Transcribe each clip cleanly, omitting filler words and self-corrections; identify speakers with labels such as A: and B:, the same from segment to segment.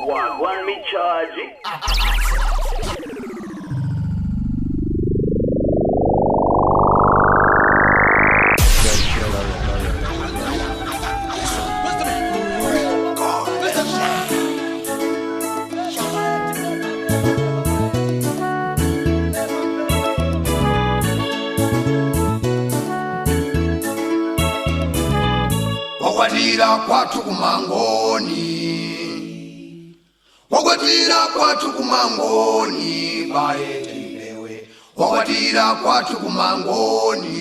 A: Wagwan me charge.
B: Wakwatira kwathu kumangoni, wakwatira kwathu kumangoni, bayetembewe. Wakwatira kwathu kumangoni,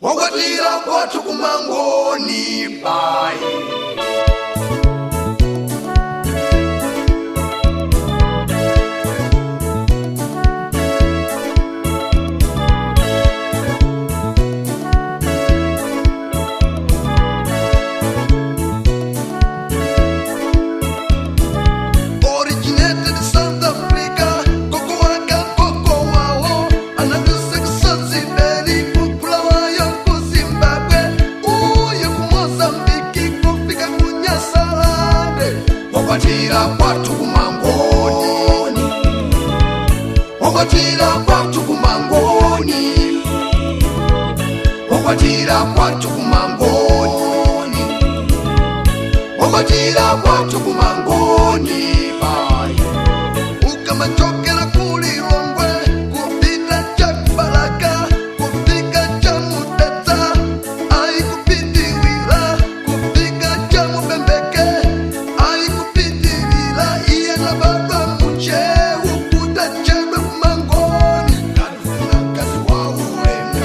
B: wakwatira kwathu kumangoni, baye. Originated South Africa, koko waka koko wawo, anadusekusozibeli kukulawayo ku Zimbabwe, uye ku Mozambiki kufika ku Nyasalande. Wakwatira kwathu kumangoni, wakwatira kwathu kumangoni, wakwatira kwathu kumangoni, wakwatira kwathu kumangoni, baye. Ukamachokera kulilongwe kupita chakubalaka kufika chamuteta aikupitirira kufika chamubembeke aikupitirira iye na baba muchewu kutachedwe kumangoni. Ngatufuna mkazi wa ulemu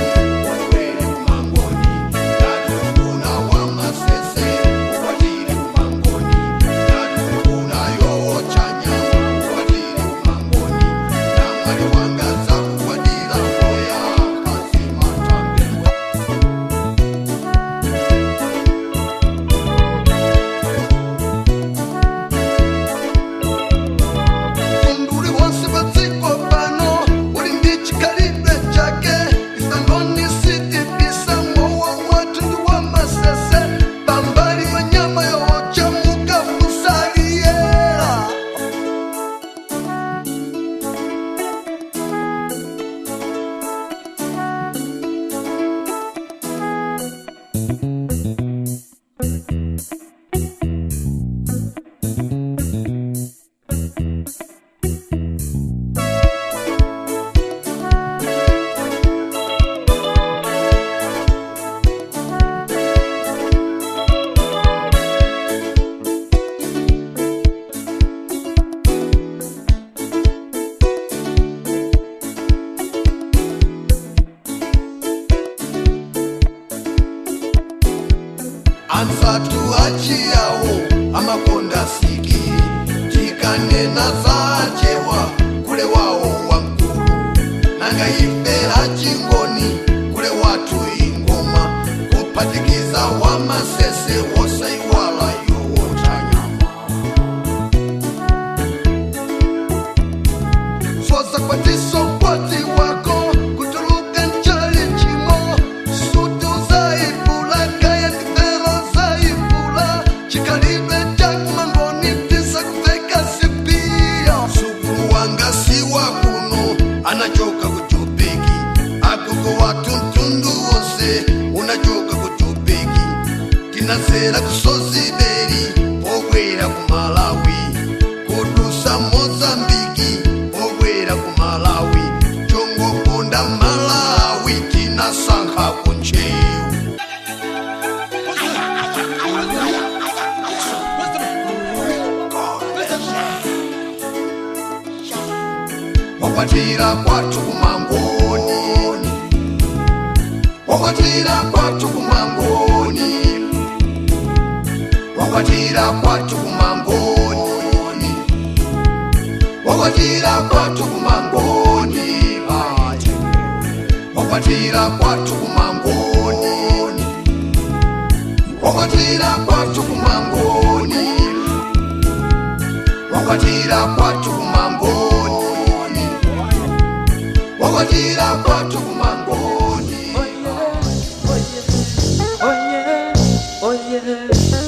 B: wakwele kumangoni, ngatufuna wa masese ukwatile kumangoni, ngatufuna yochanyama ukwatile kumangoni, namwali wanga zakukwatila moya kazimatambe. Mtunduli wonse padziko pano uli ndi chikhalidwe chake. Isangoni sitipisa mowa wathu ndi wa masese, pambali pa nyama yowochamuka fusaliyera. Ansatu achiyawo amakonda siki, tikanena zachewa kule wawo wamkulu, nanga ife achingoni kule wathu ingoma, kuphatikiza wamasese wosaiwala yowochanyama. Soza kwatiso kwati wako kutuluka nchali chimo, suti uzaivula kaya ndivelo zaivula, chikhalidwe chakumangoni tisakuveka sipiya. Sukulu wanga siwa kuno anachoka kuchupiki, agogo wathu mtundu wonse unachoka kuchupiki, tinasera kusoziberi pokwera ku Malawi, kudusa Mozambiki pokwera ku Malawi, chongokonda Malawi tinasankha kunchewu. Wakwatira kwathu kumangoni, wakwatira kwathu kumangoni, wakwatira kwathu kumangoni, wakwatira kwathu kumangoni, baye. Wakwatira kwathu kumangoni, wakwatira kwathu kumangoni, wakwatira kwathu kumangoni, wakwatira kwathu kumangoni.
C: Oh yeah, oh yeah, oh yeah.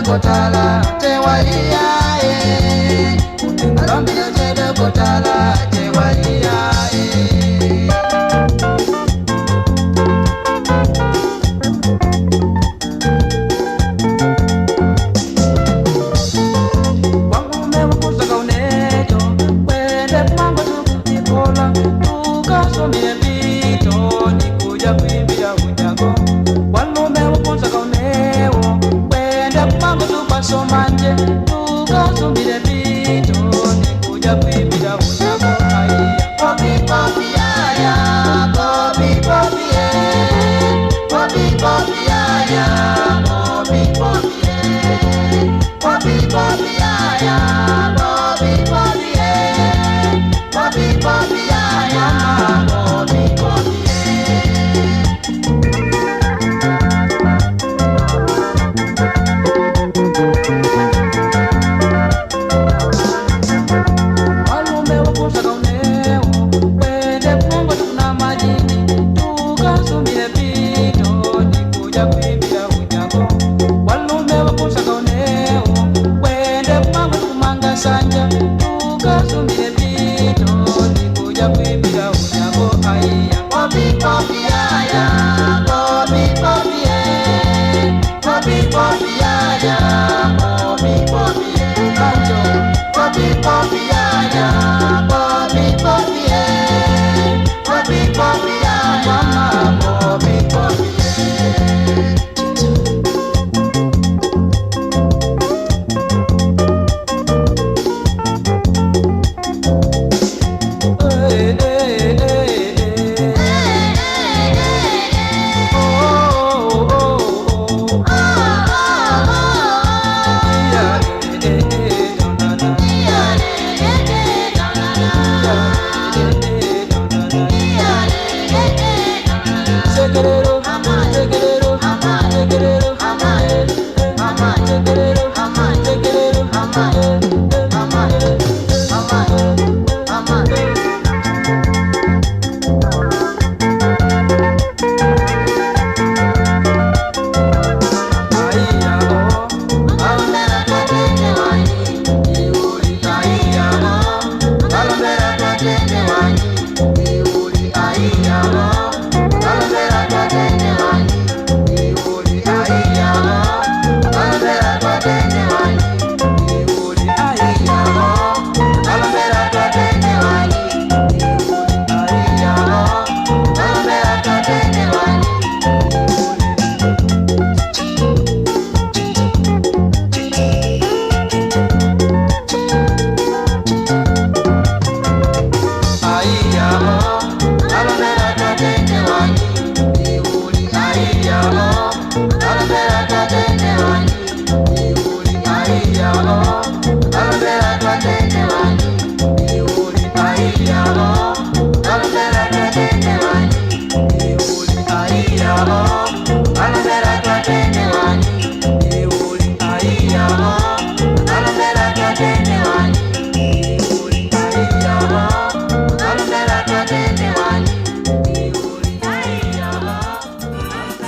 C: Chedokotala tewaliyae, Alombilo chedokotala tewaliyae. Wangume wakusaka uneto kwende kumango tukukikola tukasomile mpito nikuja kwimbira unyago. Walume wakusaka unewo kwende kumango tukwasomanje tukasomile mpito nikuja kwimbira unyago. Aiya popi popi yaya popi popi ye popi popi yaya popi popi ye popi popi yaya popi popi ye popi popi yaya popi popi ye. Walume wakusaka unewo kwende kumongo tukuna majini tukasumile pito nikuja kwimbira unyago. Walume wakusaka unewo kwende kumango tukumanga sanja tukasumile pito nikuja kwimbira unyago. Aiya popi popi yaya popi popi ye popi popi yaya popi popi ye kanjo popi popi yaya popi popi ye popi popi yaya popi popi ye. Eh, eh, eh, eh. Oh, oh, oh, oh. Yeah, eh, eh, eh, na, na. Yeah, eh, eh, na, na. Sekerero, sekerero, sekerero, eh, eh, sekerero, sekerero, eh, eh, eh.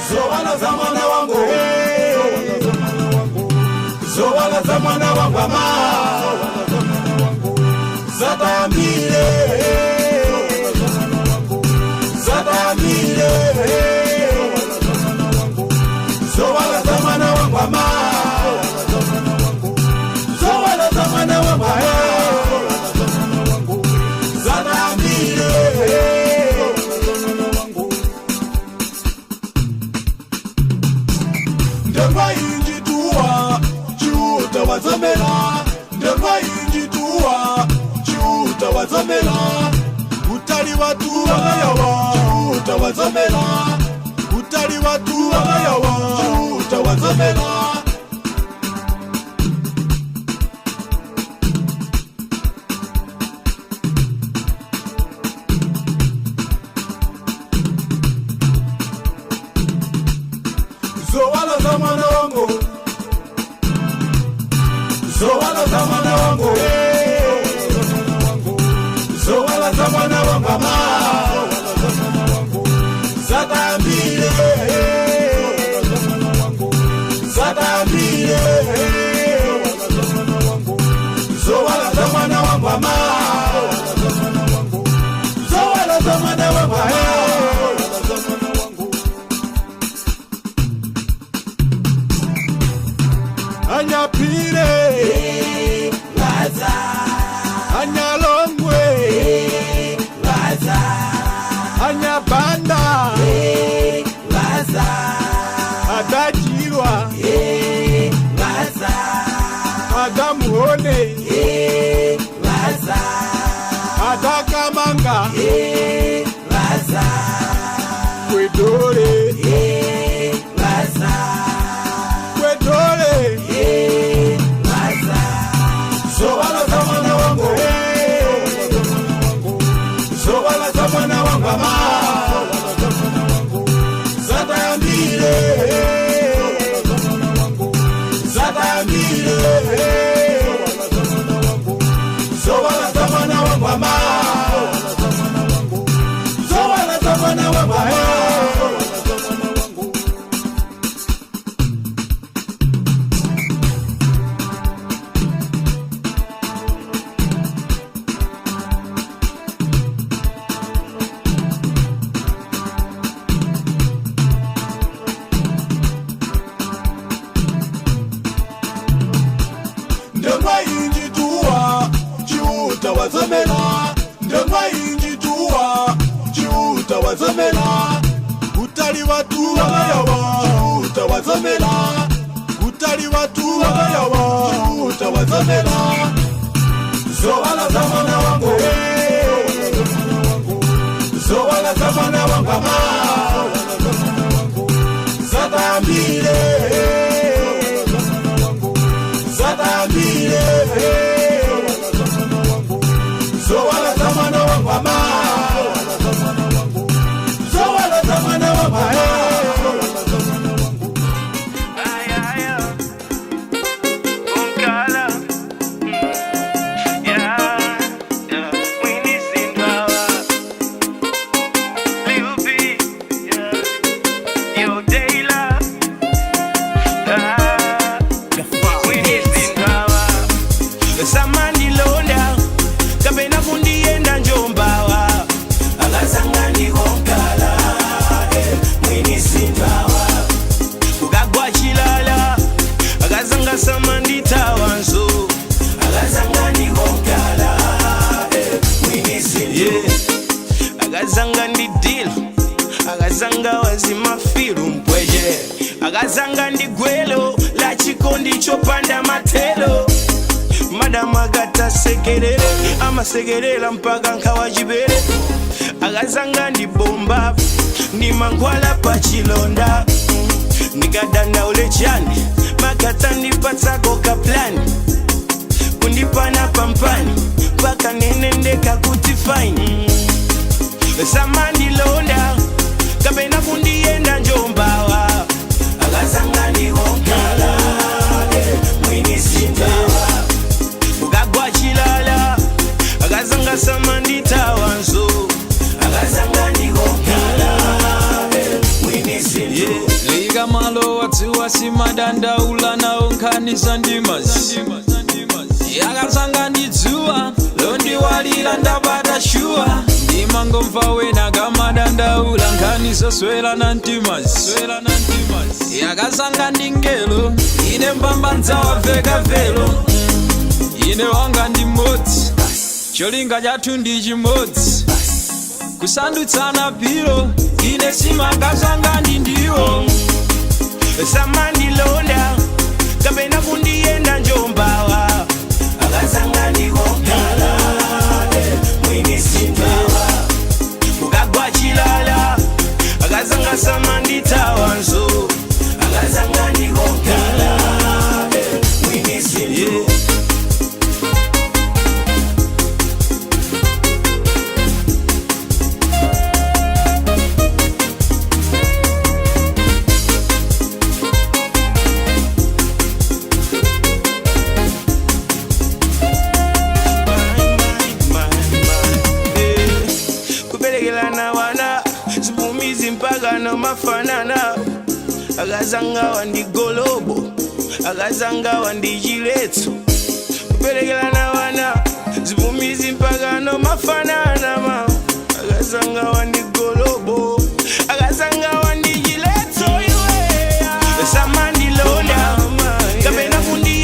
D: Zowala za mwana wangu, zowala za mwana wangu ama zatambile, zatambile, zowala za mwana wangu ama zowala za mwana wangu ama zatambile. Ndemba injituwa chiuta wazomela, ndemba injituwa chiuta wazomela, utali watu wamayawa chiuta wazomela, utali watu wamayawa chiuta wazomela. Zowala za mwana wangu, zowala za mwana wangu, zowala za mwana wangu ama zatambile, zatambile. Anyapire, Anyalongwe, Anyabanda, Adachirwa, Adamuhone, Adakamanga, Kwedore, Kwedore,
B: Zovala za mwana wangu, zovala za mwana wangu ama zatayambile, zatayambile, zovala za mwana wangu ama zovala za mwana wangu ama. Ndemwa injituwa chiuta wazomela, ndemwa injituwa chiuta wazomela, utali watuwa yawa chiuta wazomela, utali watuwa yawa chiuta wazomela, zovala za mwana wangu, zovala za mwana wangu ama zatayambile, zatayambile, zovala za mwana wangu ama zovala za mwana wangu ama.
E: Samandilonda kapena kundienda njombawa akazanganikonkala mwinisimbawa kukagwa chilala akazanga samanditawanso akazanganikonkala mwinisimba akazanga ndi deal akazanga wazimafiru mpweje akazanga ndi gwelo la chikondi chopanda matelo madamu akatasekerere amasekerera mpaka nkhawa chibere akazanga ndi bomba ndi mankhwala pa chilonda ndikadandaule chani makata ndipatsako kaplani kundipana pampani mpaka nene ndekakuti faini samandilonda kapena kundienda njombawa akazanga ndikonkala mwinisimbawa kukagwa chilala akazanga samanditawanso akazanga ndikonkala mwinisimbawa
F: likamalo wadziwa simadandaula nawo nkhani za ndimazi yakazanga ndi dzuwa londiwalira ndapata shuwa ndimangomva wena kamadandaula nkhani zoswera na mtimazi yakazanga ndi ngelo ine mbambadzawa velo ine wanga ndi mmodzi cholinga chathu ndi chimodzi kusandutsana pilo ine simakazanga ndi ndiwo
E: Samandilonda kapena kundienda njombawa akazanga ndikonkala mwinisimbawa kukagwa chilala akazanga samanditawanso akazanga ndikonkala mwinisimbawa. Kubelekelana wana zipumizi mpaka nomafanana akazanga wandigolobo akazanga wandichiletso kubelekelana wana zipumizi mpaka nomafanana ma akazanga wandigolobo akazanga wandichiletso iwe samandilonda kapena kundi.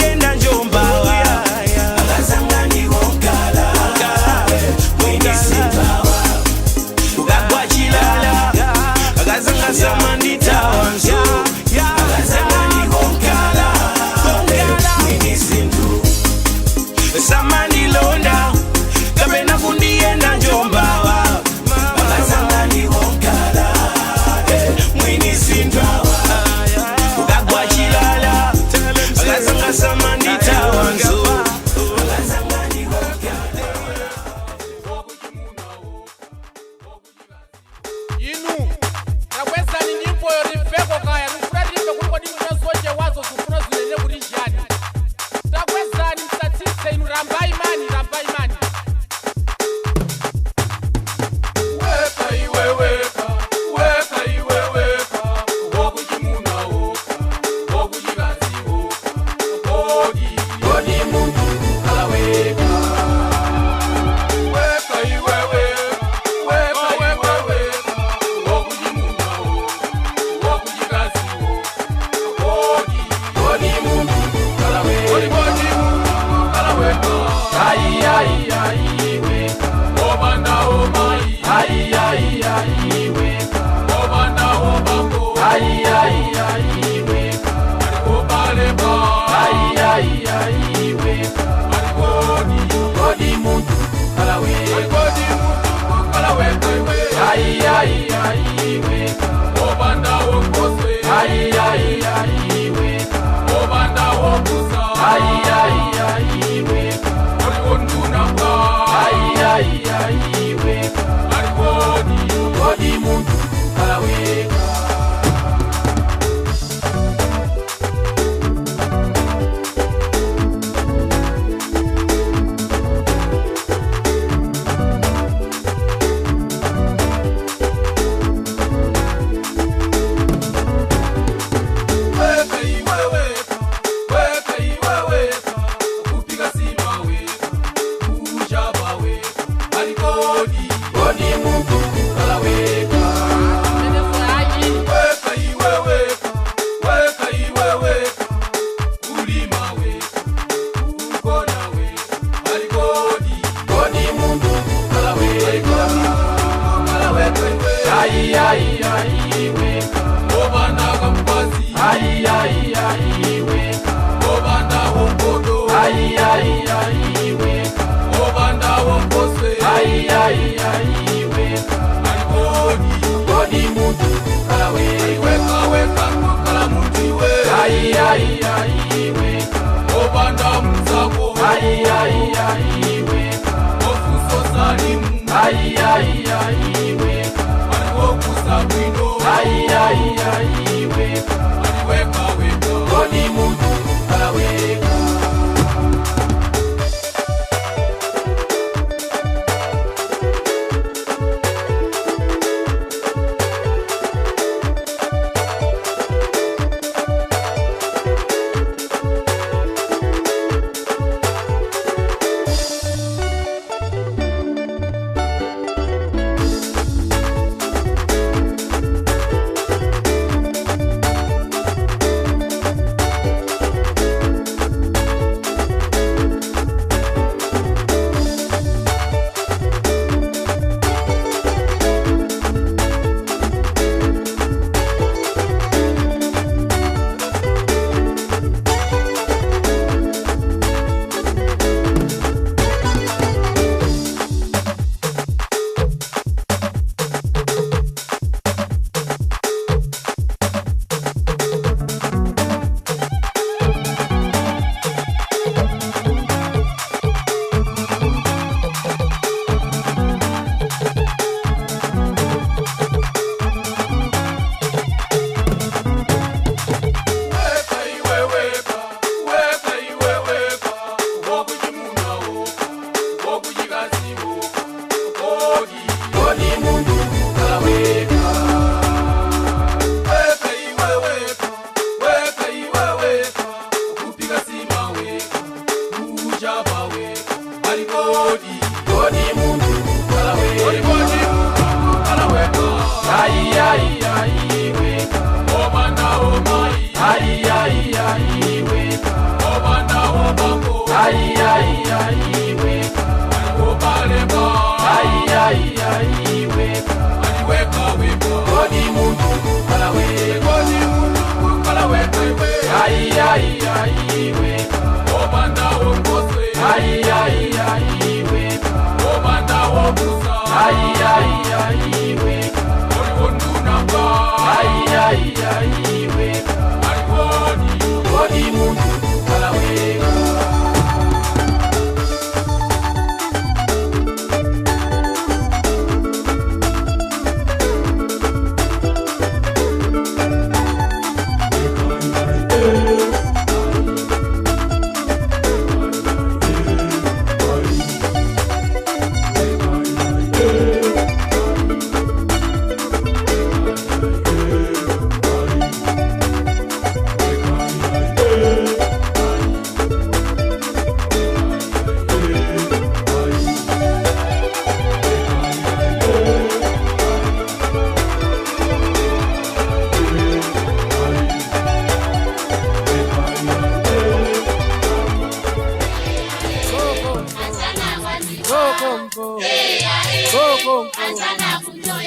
F: ai ai weka alikodi kodi muntu kukala weka kodi muntu kukala weka iwe ai ai ai weka obanda wokoswe ai ai ai weka obanda wokusa ai ai ai weka oliwonduna pa ai ai ai weka alikodi kodi muntu kukala weka.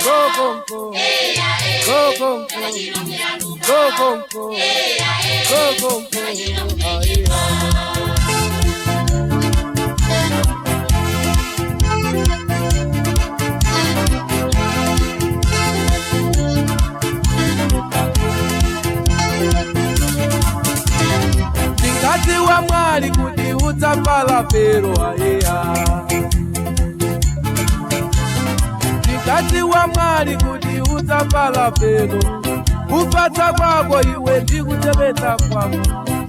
G: Go, go, go. Go, go, go.
D: Ndikadziwa mwali kuti udzapala pero ayeya. Ndikadziwa mwali kuti udzapala pero. Kupatsa kwako iwe ndikuchepetsa kwako.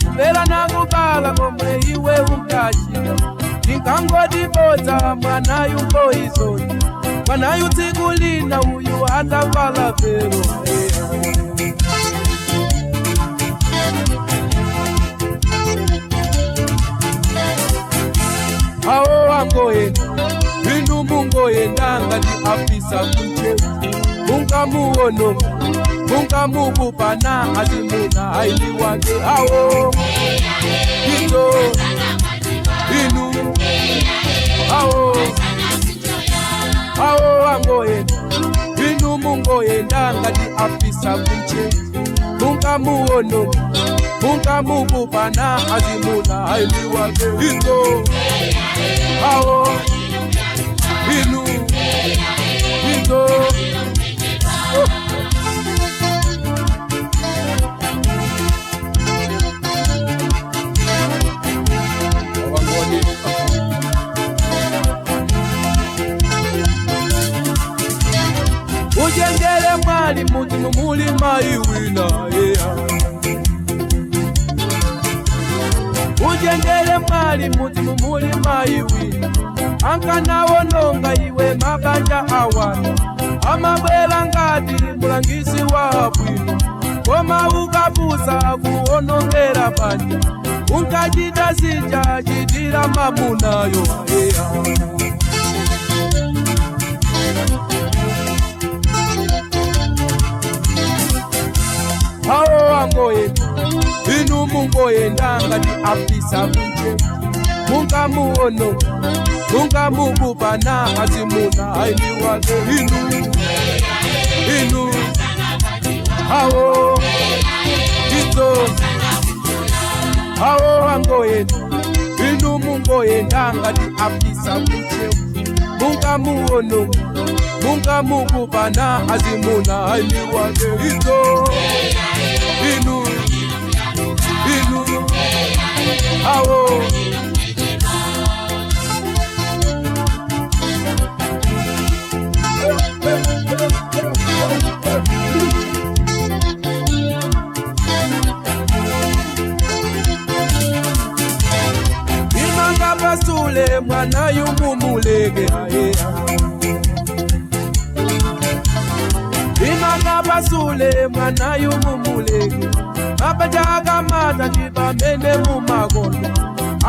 D: Kupera nakubala komwe iwe unkachita. Ndikangoti bodza mwanayu poizoni. Mwanayu tsiku lina uyu adzapala pero ayeya. Awo angoyenda inu mungoyenda ngati afisa kunje mungamuono mungamukupana azimuna aili wake awo ito inu awo awo angoyenda inu mungoyenda ngati afisa kunje mungamuono mungamukupana azimuna aili wake ito awo inu ito. Ujengele mwali muti mumuli maiwina yeah. Ujengele mwali muti mumuli maiwina. Ankanawononga iwe mabanja awana. Amabwela ngati mulangisi wa bwino. Koma ukapusa kuonongera banja. Unkachita sija chitira mamunayo yeah. Awo angoyenda inu mungoyenda ngati afisa kunje mungamuono mungamukupana azimuna aili wake inu inu awo ito awo angoyenda inu mungoyenda ngati afisa kunje mungamuono mungamukupana azimuna aili wake ito inu inu awo. Imanga pasule mwana yumumuleke ayeya. Imanga pasule mwana yumumuleke. Mabanja akamata chipamene mumakondo.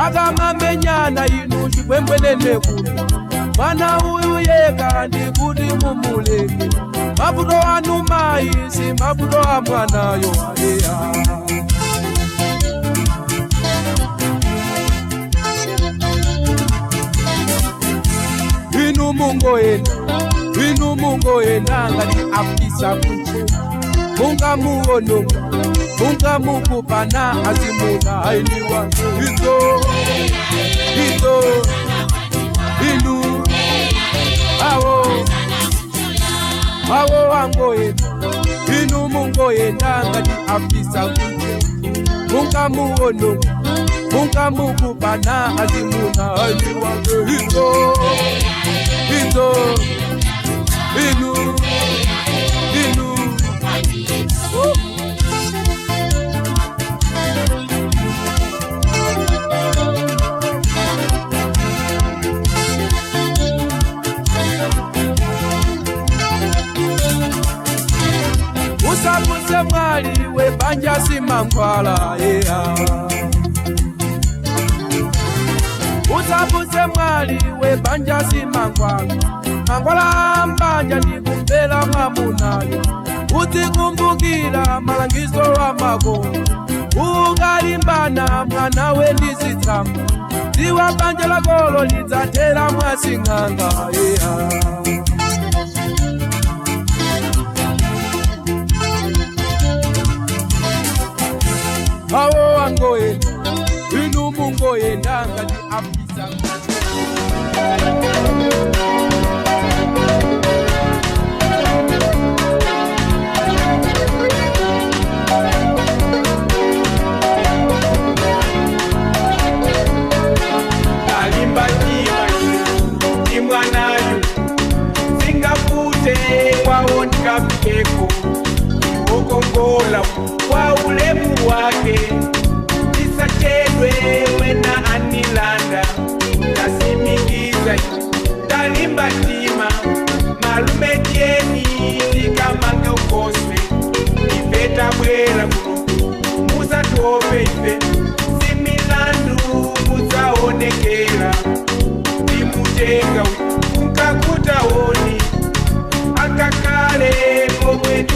D: Akamamenyana inu chipwembwenene kuno. Mwana uyu yeka ndikuti mumuleke. Mavuto anu mayi si mavuto a mwanayo ayeya. Inu mungoyenda inu mungoyenda ngati afisa kunje mungamuono mungamukupana azimuna aili wake ito ito inu awo awo angoyenda inu mungoyenda ngati afisa kunje mungamuono mungamukupana azimuna aili wake ito ito inu inu. Usapuse mwali webanja simangwala yeah. Usapuse mwali webanja simangwala. Mangwala mbanja ndikumbela mwamunayo. Utikumbukira malangizo wa makolo. Ukalimbana mwana we ndizitsamba. Dziwa banja lakolo lidzatera mwasing'anga yeah. Awo angoyenda inu mungoyenda ngati afisa.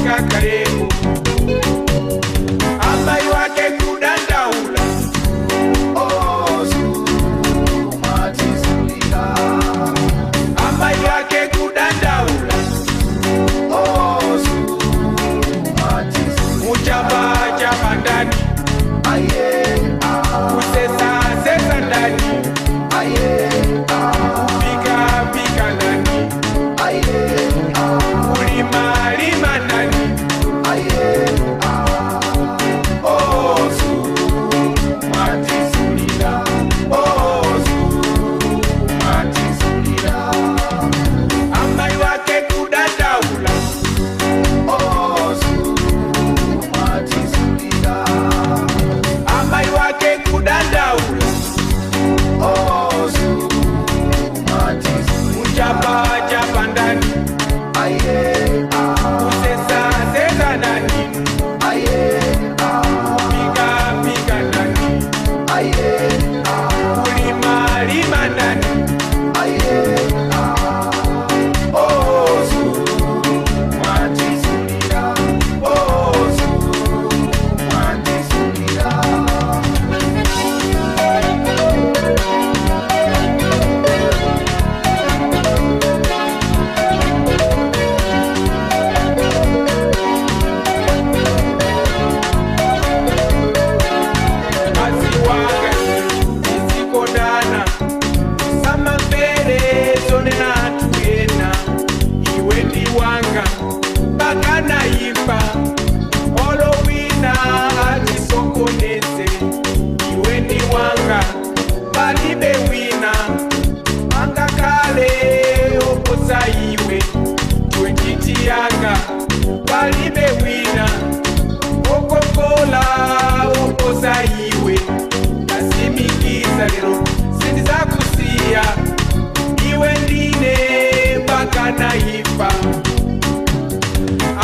E: Ndikakaleko amai wake kudandaula. Amai wake kudandaula. Muchapa chapa ndani, kusesa sesa ndani, kupika pika ndani, kulima lima ndani. Ozu mwatizulila, ozu mwatizulila. Amai wake kudandaula. Amai wake kudandaula. Muchapa chapa ndani, kusesa sesa ndani, kupika pika ndani, kulima lima ndani. Ozu mwatizulila, ozu mwatizulila. Kazi wake izikodana samambere zonena tuyena iwe ndi wanga pakanayimba olowina atisokoneze iwe ndi wanga palibe wina angakale oposa iwe iwe nditi yanga palibe wina okokola oposa iwe nasimikiza lero sindizakusiya iwe ndine mpaka naifa.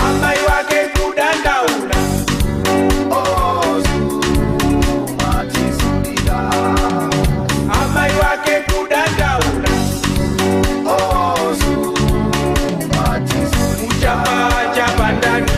E: Amai wake kudandaula. Amai wake kudandaula. Muchapa chapa ndani,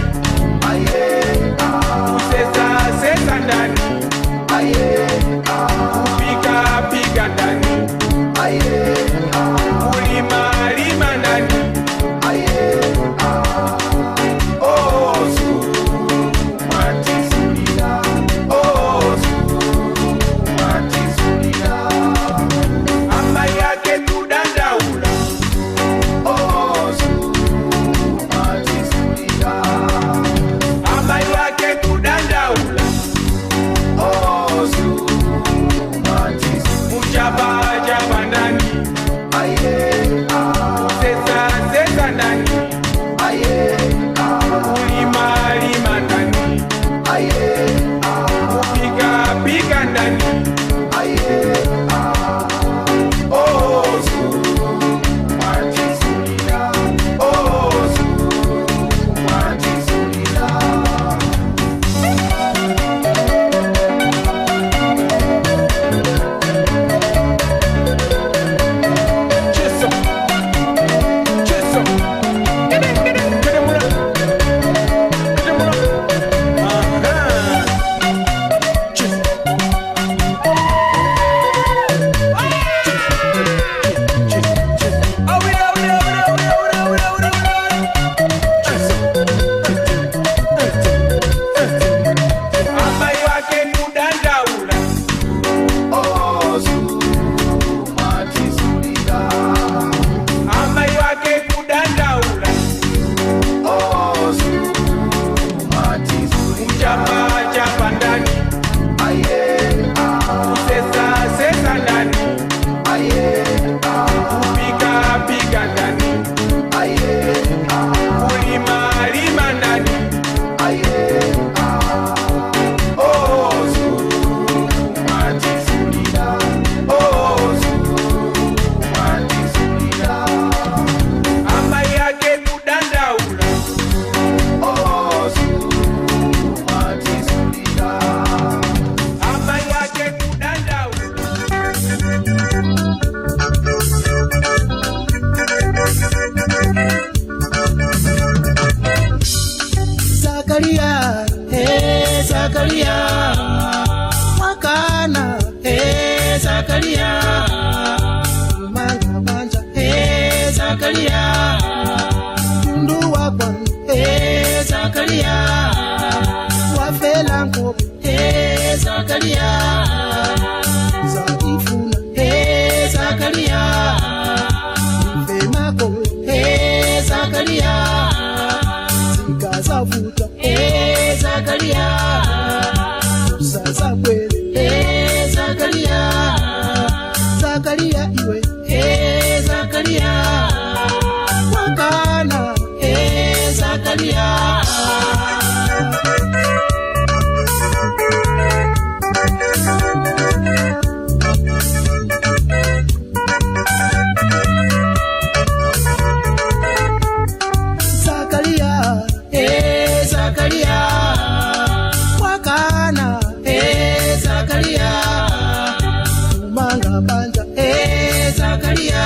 G: Pabanja.
C: Hey, Zakaria,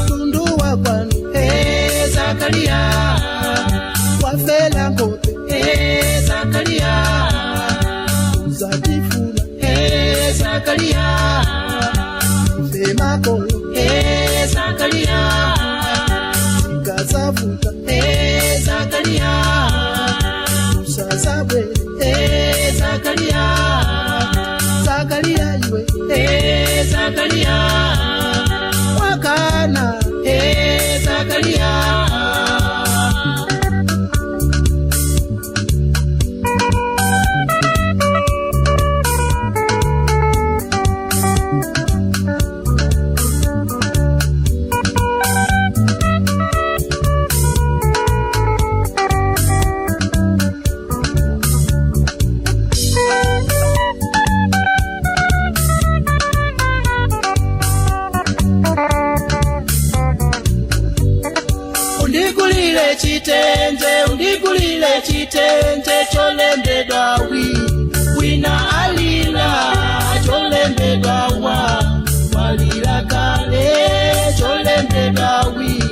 G: Tundu wa kwanu.
C: Hey, Zakaria,
G: Wafela ngope.
C: Hey, Zakaria,
G: Uzatifuna.
C: Hey, Zakaria,
G: Ife makolo.
C: Hey, Zakaria,
G: Ikazavuta.
C: Hey, Zakaria,
G: Usazabwele.
C: Hey, Zakaria,
G: Zakaria iwe.
C: Hey, Zakaria,
G: Wakana.
C: Hey, Zakaria. Undigulile chitenje, undigulile chitenje, cholembedwa wi wina alila, cholembedwa wa walila kale, cholembedwa wi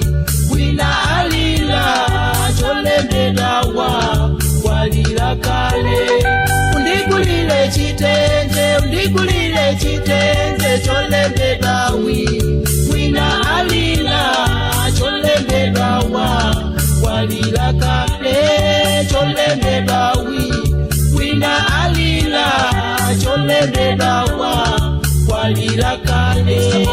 C: wina alila, cholembedwa wa walila kale. Undigulile chitenje, undigulile chitenje, cholembedwa wi wina alila, cholembedwa wa walila kale, cholembedwa wi wina alila, cholembedwa wa walila kale.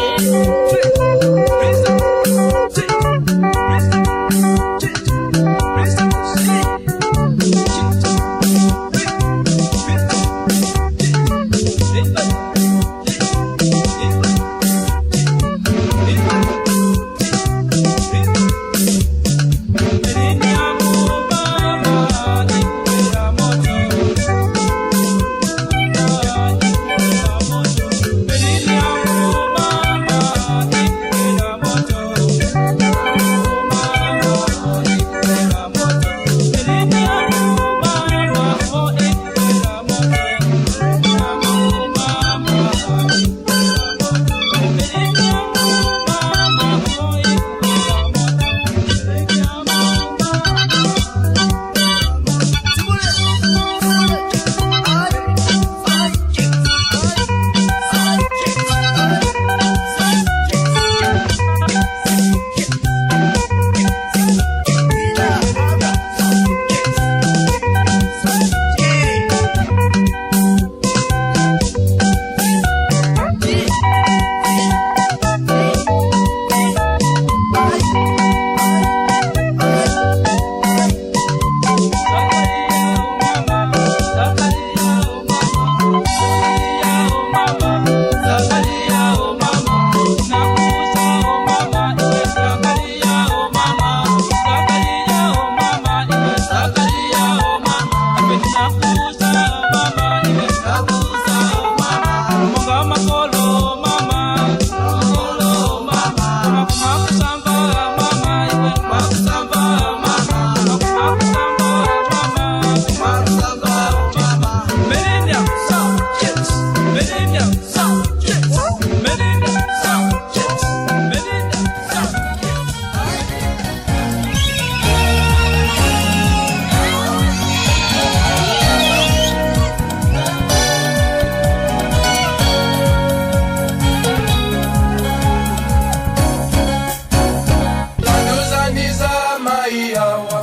D: Tanduzaniza maiyawa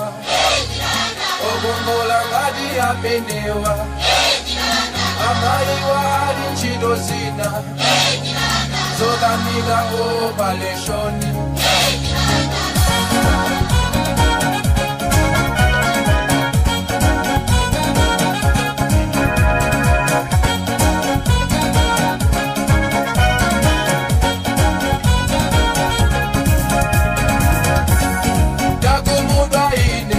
D: ogongola ngati amenewa amaiwa ali ntchito zina zokanika opaleshoni. Takumudwa ine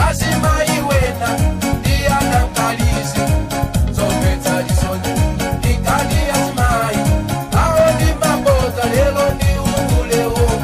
D: azimayiwena ndiyanakalizi zomvetsa chisoni ikati azimayi awo ndi mabodza lero ndi ulewo.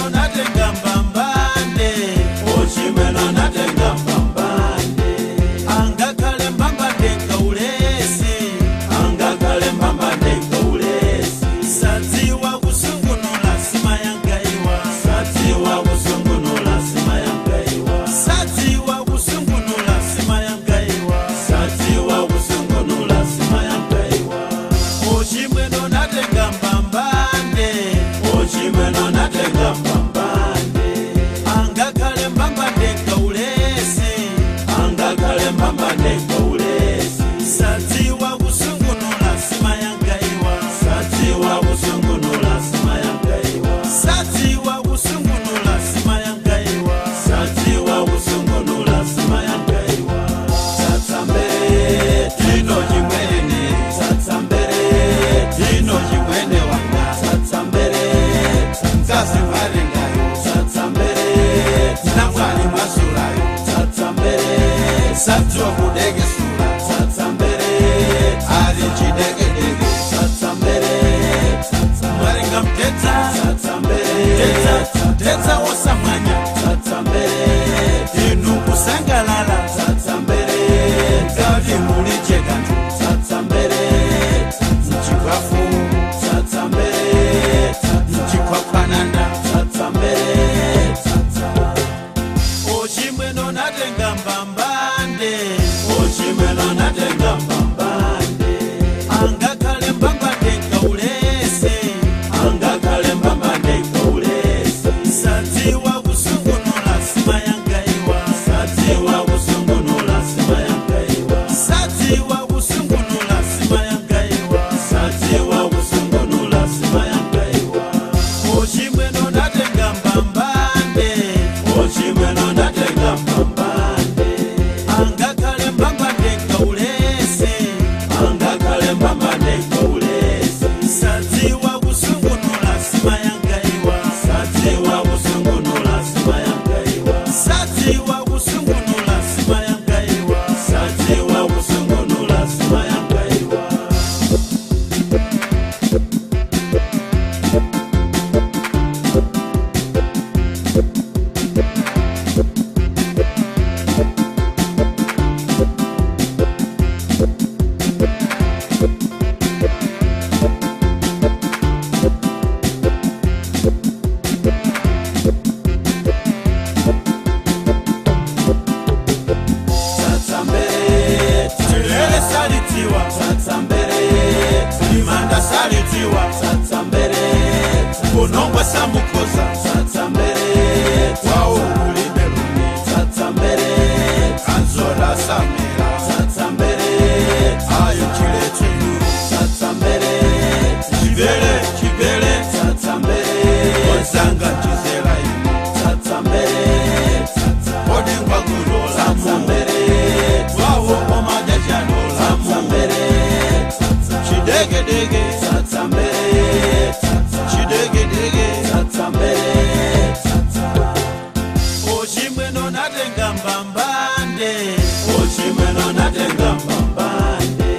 B: Ochimweno natenga mbambande, ochimweno natenga mbambande. Angakhale mbambande kaulesi, angakhale mbambande kaulesi. Sadziwa kusungunula sima yangaiwa, sadziwa kusungunula sima yangaiwa, sadziwa kusungunula sima yangaiwa, sadziwa kusungunula sima yangaiwa. Ochimweno natenga mbambande, ochimweno natenga mbambande. Angakhale mbambande kaulesi, angakhale mbambande kaulesi. Sadziwa kusungunula sima yangaiwa, sadziwa kusungunula sima yangaiwa, sadziwa kusungunula sima yangaiwa, sadziwa kusungunula sima yangaiwa. Tsatsambere tino chimwene, tsatsambere tino chimwene wanga, tsatsambere mkazi mwarengayo, tsatsambere namwali mwasulayo, tsatsambere sadziwa kudekesula, tsatsambere ali chidegedege, tsatsambere mwarenga mtetsa, tsatsambere mtetsa mtetsa wosamwanya, tsatsambere inu kusangalala, tsatsambere ngati mulije kanthu, tsatsambere mchikwafu, tsatsambere mchikwakwananda, tsatsambere. Ochimweno natenga mbambande, ochimweno natenga mbambande. Angakhale mbambande kaulesi, angakhale mbambande kaulesi. Sadziwa kusungunula sima yangaiwa, sadziwa kusungunula sima yangaiwa, sadziwa kusungunula sima yangaiwa, sadziwa kusungunula sima yangaiwa. Ochimweno natenga mbambande, ochimweno natenga mbambande. Angakhale mbambande kaulesi, angakhale mbambande kaulesi. Sadziwa kusungunula sima yangaiwa, sadziwa kusungunula sima yangaiwa, sadziwa kusungunula sima yangaiwa, sadziwa kusungunula sima yangaiwa. Tsatsambere, chilele salitiwa, tsatsambere, limanda salitiwa, tsatsambere, kunongwa samukoza, tsatsambere, wawo ulibe lumi, tsatsambere, anzola samira, tsatsambere, ayo chilechilu, tsatsambere, chibele chibele, tsatsambere, ozanga chizela inu, tsatsambere, odengwa kulola, tsatsambere, wawo omajajalola, tsatsambere, chidegedege, tsatsambere, chidegedege, tsatsambere. Ochimweno natenga mbambande, ochimweno natenga mbambande.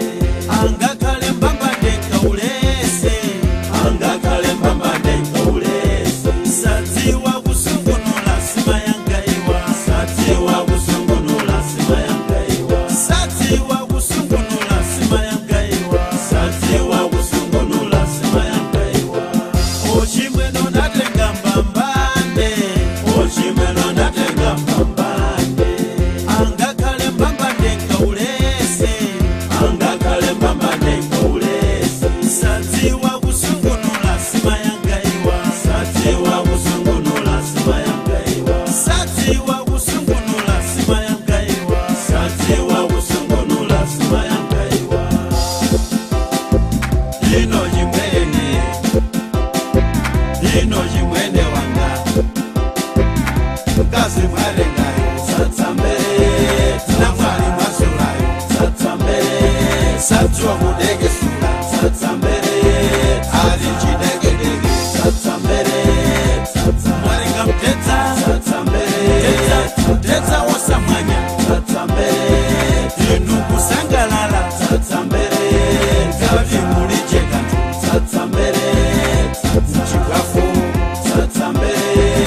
B: Angakhale mbambande kaulesi, angakhale mbambande kaulesi. Sadziwa kusungunula sima yangaiwa, sadziwa kusungunula sima yangaiwa, sadziwa kusungunula sima yangaiwa, sadziwa kusungunula sima yangaiwa. Ochimweno natenga mbambande, ochimweno natenga mbambande. Angakhale mbambande kaulesi, angakhale mbambande kaulesi. Sadziwa kusungunula sima yangaiwa, sadziwa kusungunula sima yangaiwa, sadziwa kusungunula sima yangaiwa, sadziwa kusungunula sima yangaiwa. Ino chimwene, ino chimwene wanga, mkazi mwarengayo, tsatsambere, namwali mwasulayo, tsatsambere, sadziwa kudekesula, tsatsambere, ali chidegedege, tsatsambere, mwarenga mtetsa, tsatsambere, mtetsa mtetsa wosamwanya, tsatsambere, inu kusangalala, tsatsambere, ngati mulije kanthu, tsatsambere, mchikwafu, tsatsambere.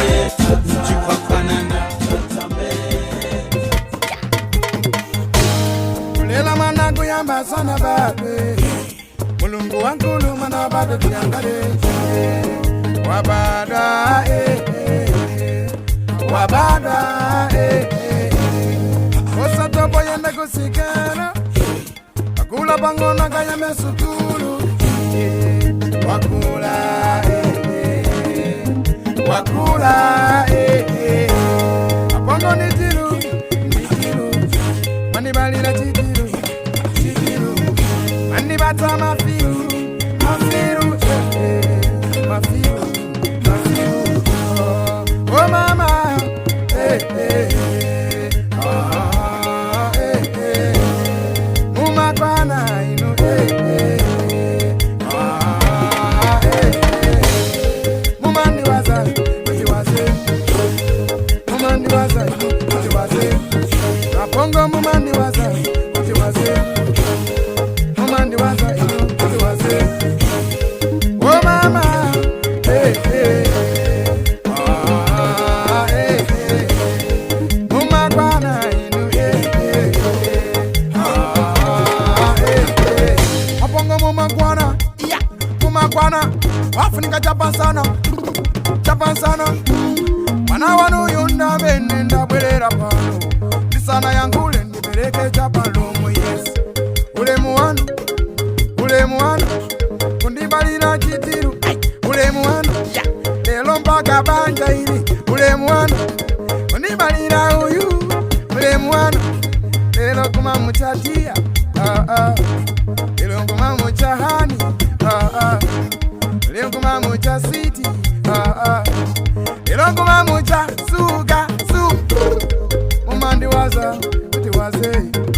E: tiangale. Wabada, eh, eh, wabada, eh, eh. Osatopo yenda kusikana, akula pangona kayame sukulu. Wakula, eh, eh, wakula, eh, eh. Apongo ni tilu, ni tilu, manibalila chitilu, chitilu, manibata mafilu, mafilu, eh, eh, mafilu, mafilu. Oh, oh mama, eh, eh, eh, ah, eh, eh. Mumakwana inu, eh, eh, eh, ah, eh, eh. Mumandiwaza, kuti waze. Mumandiwaza, kuti waze. Apongo mumandiwaza, kuti waze. Mumandiwaza, kuti waze. Oh mama, eh, eh, ah, eh, eh. Mumakwana inu, eh, eh, eh, ah, eh, eh. Apongo mumakwana, yeah, mumakwana. Wafunika chapasana, chapasana. Mwana wanu yunda bene ndabwerera pano. Ndisana yankhule ndipereke chapalomo, yes. Ulemu wanu, ulemu wanu, kundibalira chitiru. Ulemu wanu, lelo mpaka banja ili. Ulemu wanu, kundibalira uyu. Ulemu wanu, lelo kumamuchatia. Ah, ah. Lelo kumamuchahani. Ah, ah. Lelo kumamucha siti. Ah, ah. Lelo kumamucha suga su. Mumandiwaza kuti waze,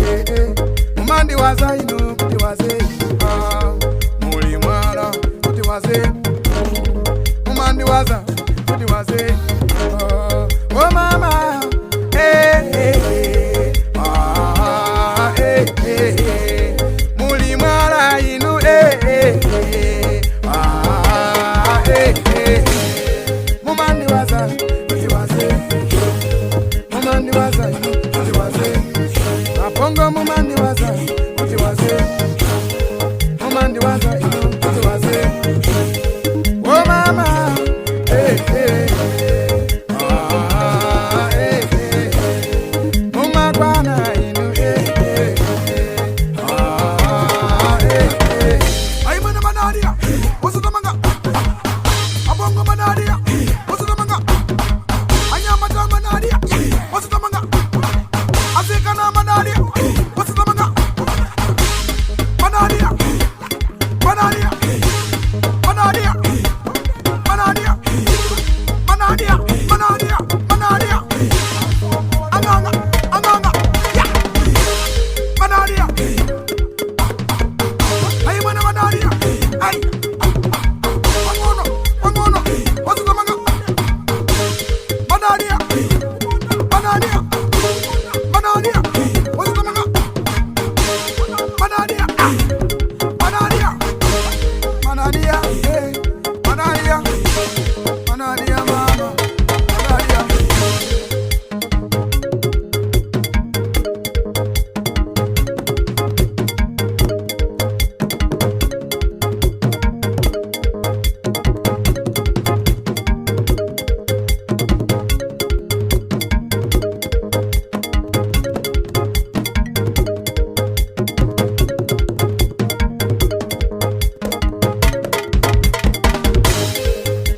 E: eh, eh. Mumandiwaza inu kuti waze, ah. Muli mwala kuti waze. Mumandiwaza kuti waze, oh, oh mama, eh, eh, eh. Ah, eh, eh, eh. Muli mwala inu, eh, eh, eh. Ah, eh, eh. Mumandiwaza kuti waze. Mumandiwaza inu kuti waze. Apongo mumandiwaza kuti waze. Mumandiwaza inu kuti waze. Oh mama, eh, eh, ah, eh, eh. Mumakwana inu, eh, eh, ah, eh, eh.
D: Aimene manaria, usitamanga. Abongo manaria, usitamanga. Anyamata manaria, usitamanga. Asikana manaria, usitamanga. Manaria, manaria, manaria, manaria, manaria, manaria, manaria. Anganga, anganga, yeah. Manaria. Aimene manaria, ay. Pangono, pangono, wasitamanga. Manaria, manaria, manaria, wasitamanga. Manaria, ah. Manaria,
E: Manaria, eh, manaria, manaria mama, manaria.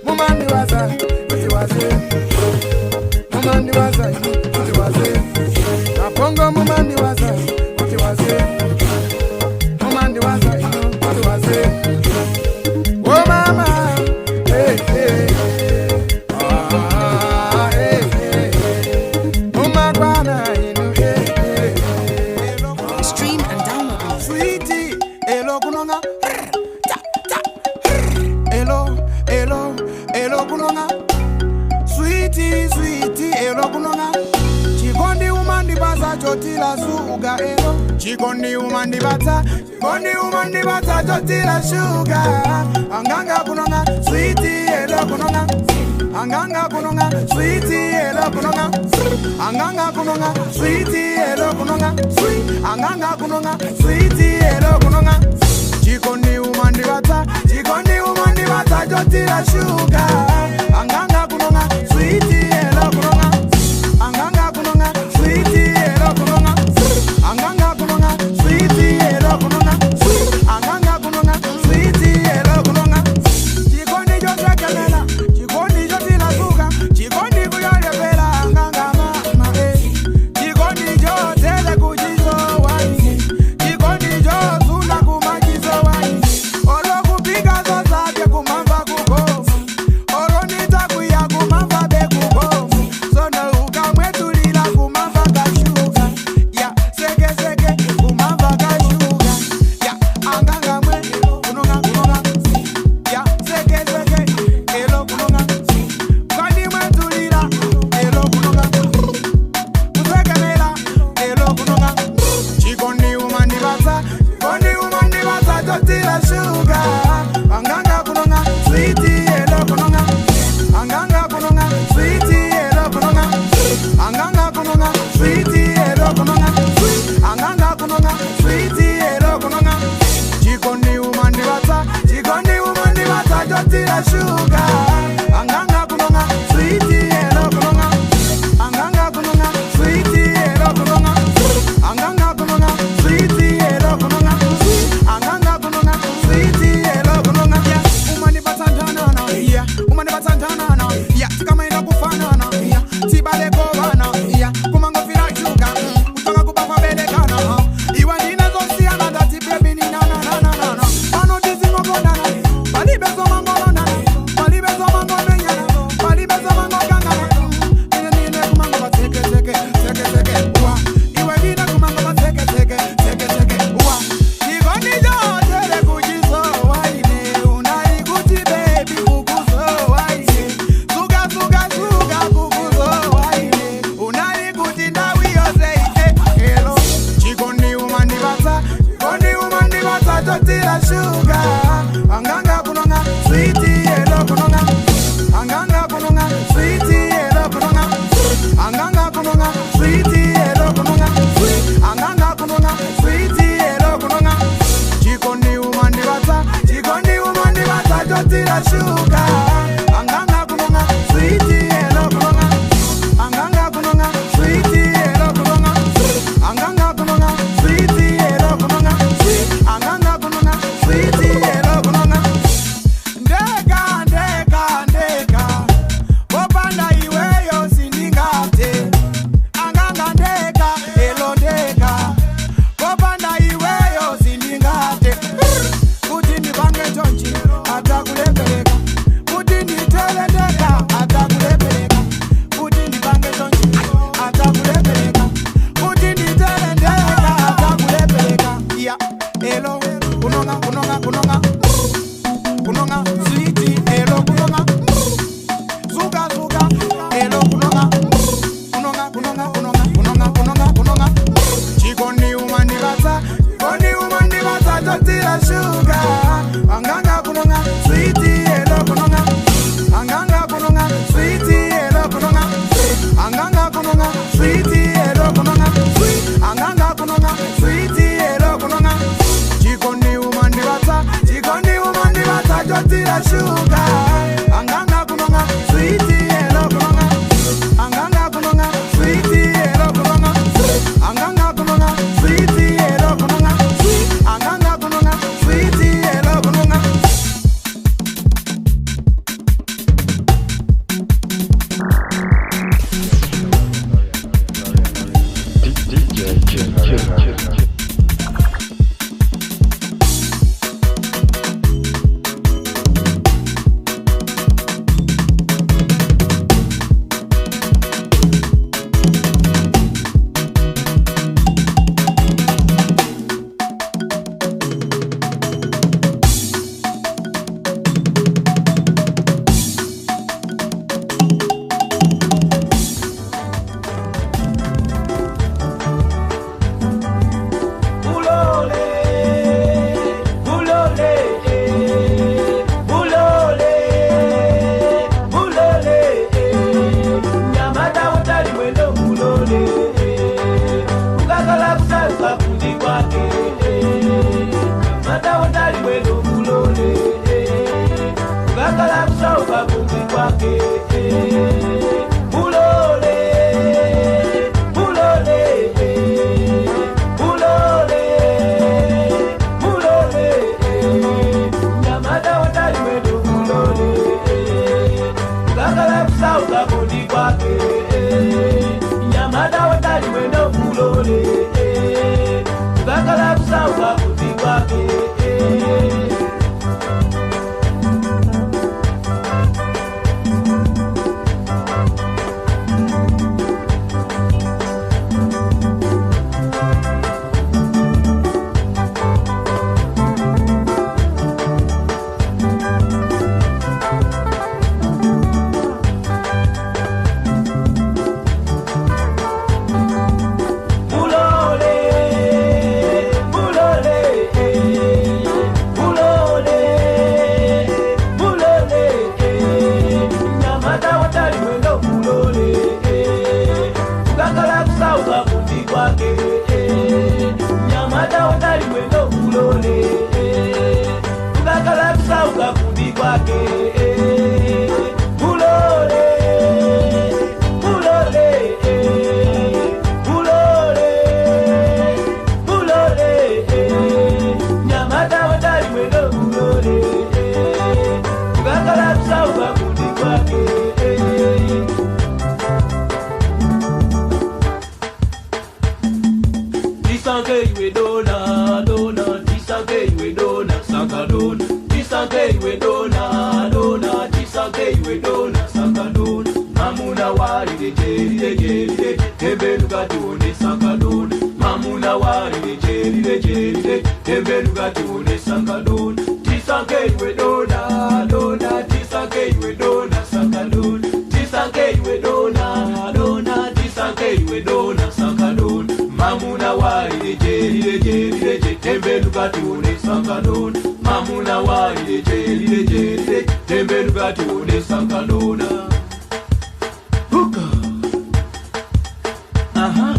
E: Mumandiwaza kuti waze. Mumandiwaza kuti waze. Apongo mumandiwaza kuti waze. Mumandiwaza kuti waze. Oh mama, eh, eh, ah, eh, eh. Mumakwana inu, eh, eh.
H: Stream and download music.
E: Sweetie, elo kunonga, ta ta, elo elo elo kunonga. Sweetie, sweetie, elo kunonga. Chikondi umandibasa chotila suga elo. Chikondi umandibata, chikondi umandibata chotila suga. Anganga kunonga, sweetie, elo kunonga. Anganga kunonga, sweetie, elo kunonga. Anganga kunonga, sweetie, elo kunonga. Sweet, anganga kunonga, sweetie, elo kunonga. Chikondi umandibata, chikondi. chotira shuga. Anganga kunonga switi elo kunonga. Anganga kunonga switi elo kunonga. Anganga kunonga switi elo kunonga. Anganga kunonga switi elo kunonga. Chikondi chosekelela, chikondi chotira shuga, chikondi kuyolepela anganga mama eh. Chikondi chotele kuchizo waini, chikondi chozula kumachizo waini. Olokupika zozapya kumamva kukoma, olonitakuya kumamva bekukoma. Sono ukamwetulila kumamva kashuka, ya sekeseke kumamva kashuka, ya anganga mwe kunonga kunonga, ya sekeseke elo kunonga, kandimwetulila elo kunonga. Kusekelela elo kunonga. Chikondi umandibasa, chikondi umandibasa chotira shuga. Anganga kunonga switi elo kunonga. Anganga kunonga switi elo kunonga. Anganga kunonga switi elo kunonga. Anganga kunonga switi elo kunonga. Chikondi umandibasa, chikondi umandibasa chotira shuga. Anganga kunonga switi elo kunonga. Anganga kunonga switi elo kunonga. Anganga kunonga switi elo kunonga. Anganga kunonga switi elo kunonga. Yeah, umanipatsa ndanana. Yeah, umanipatsa ndanana. Yeah, tikamaenda kufanana. Yeah, tibale kovana. Yeah, kumangofira shuga. Kutoka kuba kwabelekana. Iwe ndinezosiyana ndati baby ni na na na na na na. Pano tizingokondana. Palibe zomangolonana. Palibe zomangomenyana. Palibe zomangokangana. Ine nine kumango bateke teke teke teke wa. Iwe ndine kumango bateke teke teke teke wa. Chikondi chotere kuchizo waine. Unali kuti baby kukuzo waine. Suka suka suka kukuzo waine. Unali kuti ndawi yose ite elo. Chikondi umandibasa, chikondi umandibasa chotira shuga. Anganga kunonga switi elo kunonga. Anganga kunonga switi elo kunonga. Anganga kunonga switi elo kunonga. Anganga kunonga switi elo kunonga. Chikondi umandibasa, chikondi umandibasa chotira shuga. Anganga kunonga switi elo kunonga. Anganga kunonga switi elo kunonga. Anganga kunonga switi elo kunonga. Anganga kunonga switi elo kunonga. Ndeka ndeka ndeka, popanda iweyo sindingate. Anganga ndeka elo ndeka, popanda iweyo sindingate. Kuti ndipange chonchi atakulepereka, kuti
F: Walile tembenuka tione sankadona. Mamuna walile tembenuka tione sankadona. Tisanke iwe dona dona, tisanke iwe dona sankadona. Tisanke iwe dona dona, tisanke iwe dona sankadona. Mamuna walile tembenuka tione sankadona. Mamuna walile tembenuka tione sankadona. Aha.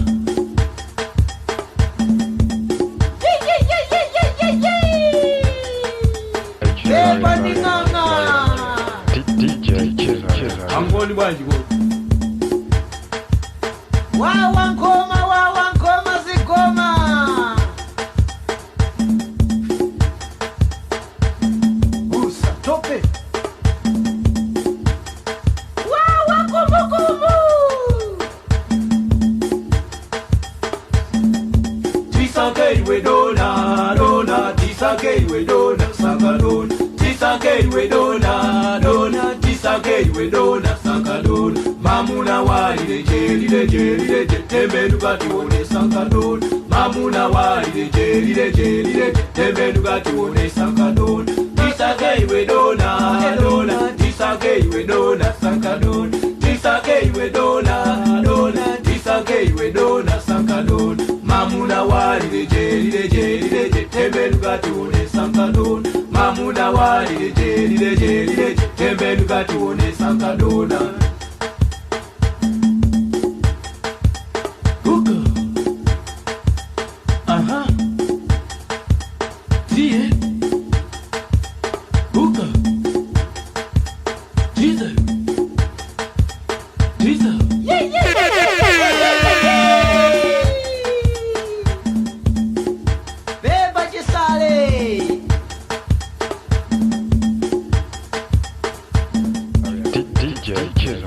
F: Angoni bwanji ko.
G: Wawa nkoma zigoma.
F: Usa tope.
G: Wawa kumbukumbu.
F: Tisanke iwe dona dona, tisanke iwe dona sankadona. Tisanke iwe dona dona, tisanke iwe dona sankadona. Mamuna walile tembenuka tione sankadona. Mamuna walile tembenuka tione sankadona. Tisanke iwe dona dona, tisanke iwe dona sankadona. Tisanke iwe dona dona, tisanke iwe dona sankadona. Mamuna walile tembenuka tione sankadona. Mamuna walile tembenuka tione sankadona. Kuka. Aha. Tie. Kuka. Tiza. Tiza.
G: Yeah, yeah, yeah, yeah, yeah. Beba chisale.
I: DJ Killer.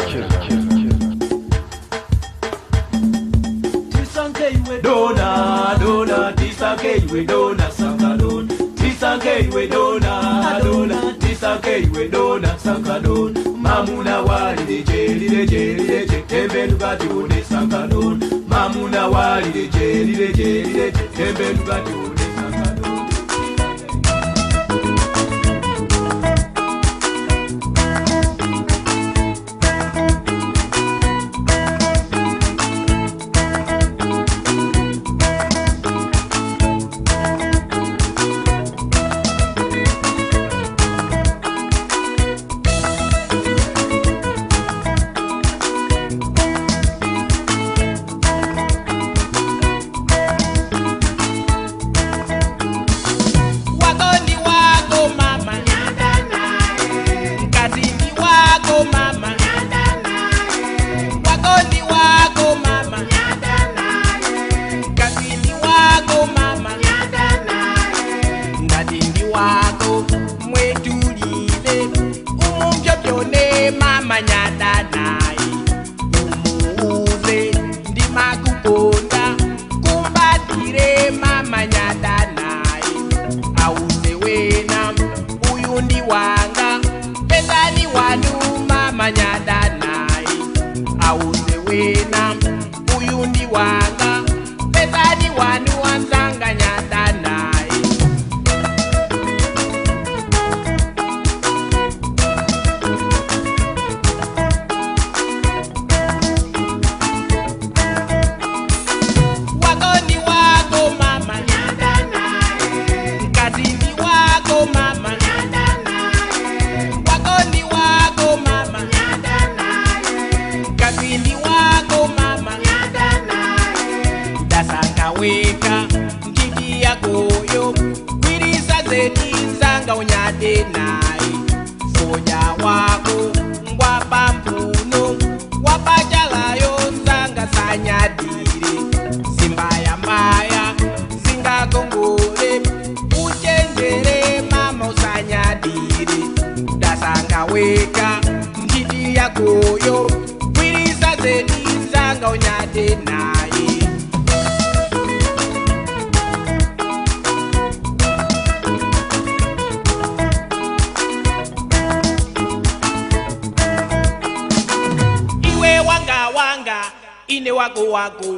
F: Tisanke iwe dona dona, tisanke iwe dona sankadona. Tisanke iwe dona dona, tisanke iwe dona sankadona. Mamuna walile tembenuka tione sankadona. Mamuna walile tembenuka tione sankadona.
J: Weka ngidi yakoyo kwirisa zedi nzanga unyade naye soja wako ngwapampuno wapachalayo nzanga sanyadire zimbayambaya zingakongole uchenjere mama usanyadire dasanga weka ngidi yakoyo kwirisa zedi nzanga unyade naye. wanga, ine wako wako.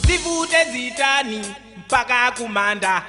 J: Zivute zitani mpaka kumanda.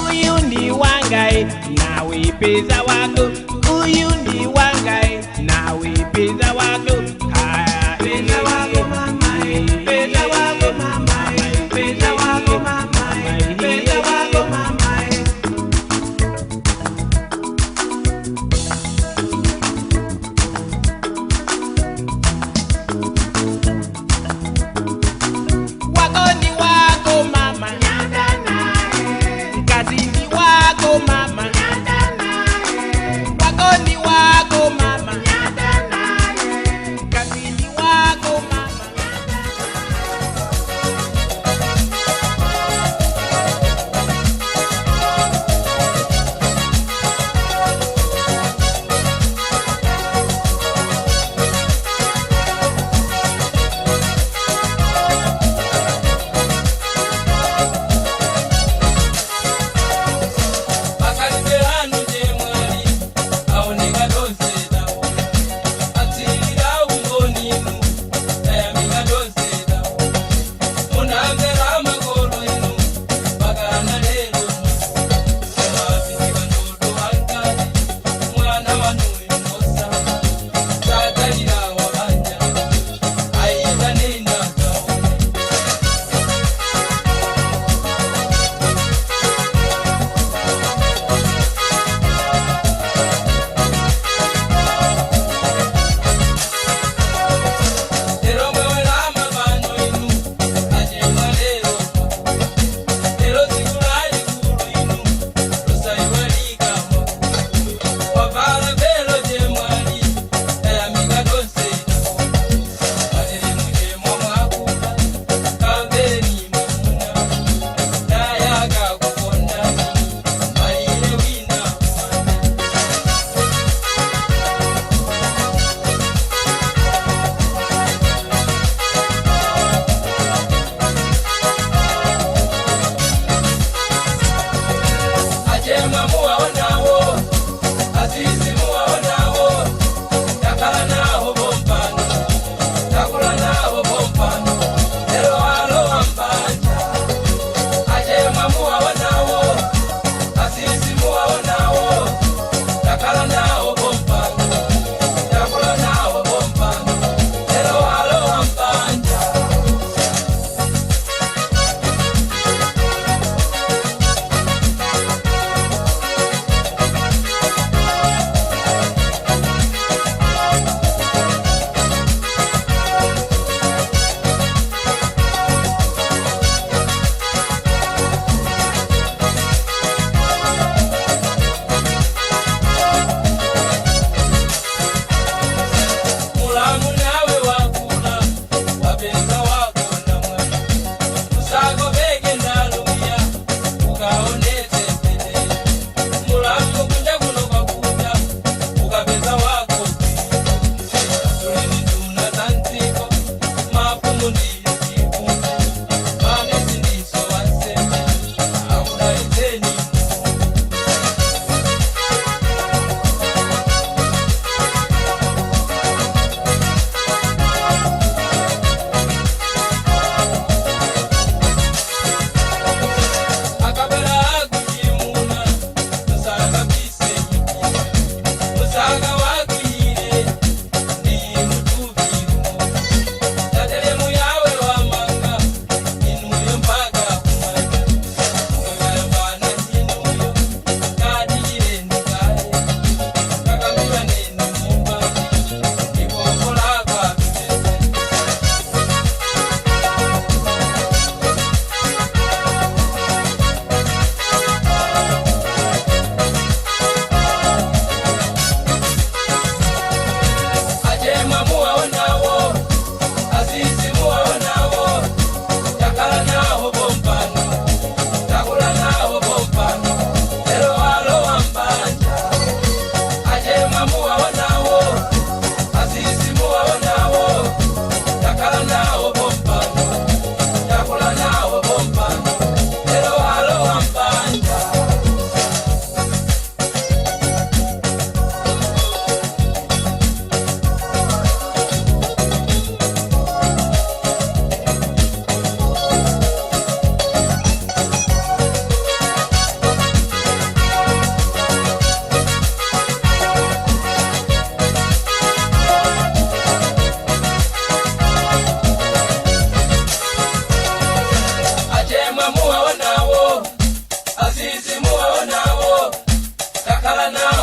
J: Uyu ndi wangai, nawe peza wako. Uyu ndi wangai, nawe peza wako. Ah, peza wako mama, peza wako mama, peza wako mama, peza wako mama. Wako ni wako mama, kazi ni wako mama,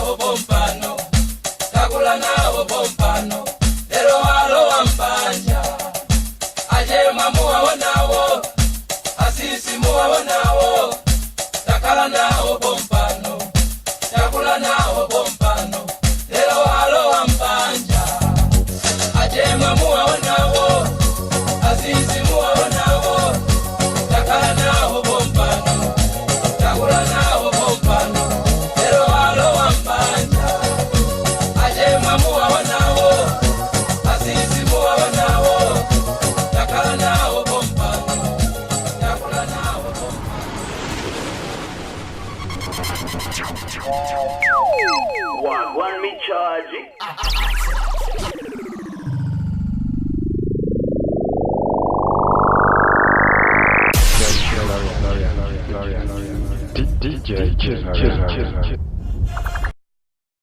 F: nawo pompano, takula nawo pompano, lero alowa mbanja. Achema muwawonawo, asisi muwawonawo, takala nawo pompano, takula nawo pompano, lero alowa mbanja. Achema muwawonawo, asisi muwawonawo, takala nawo pompano, takula nawo pompano, lero alowa mbanja. Achema muwawonawo, asisi muwawonawo, takala nawo pompano, takula nawo pompano.
A: Wagwan me charge.
I: DJ Killer.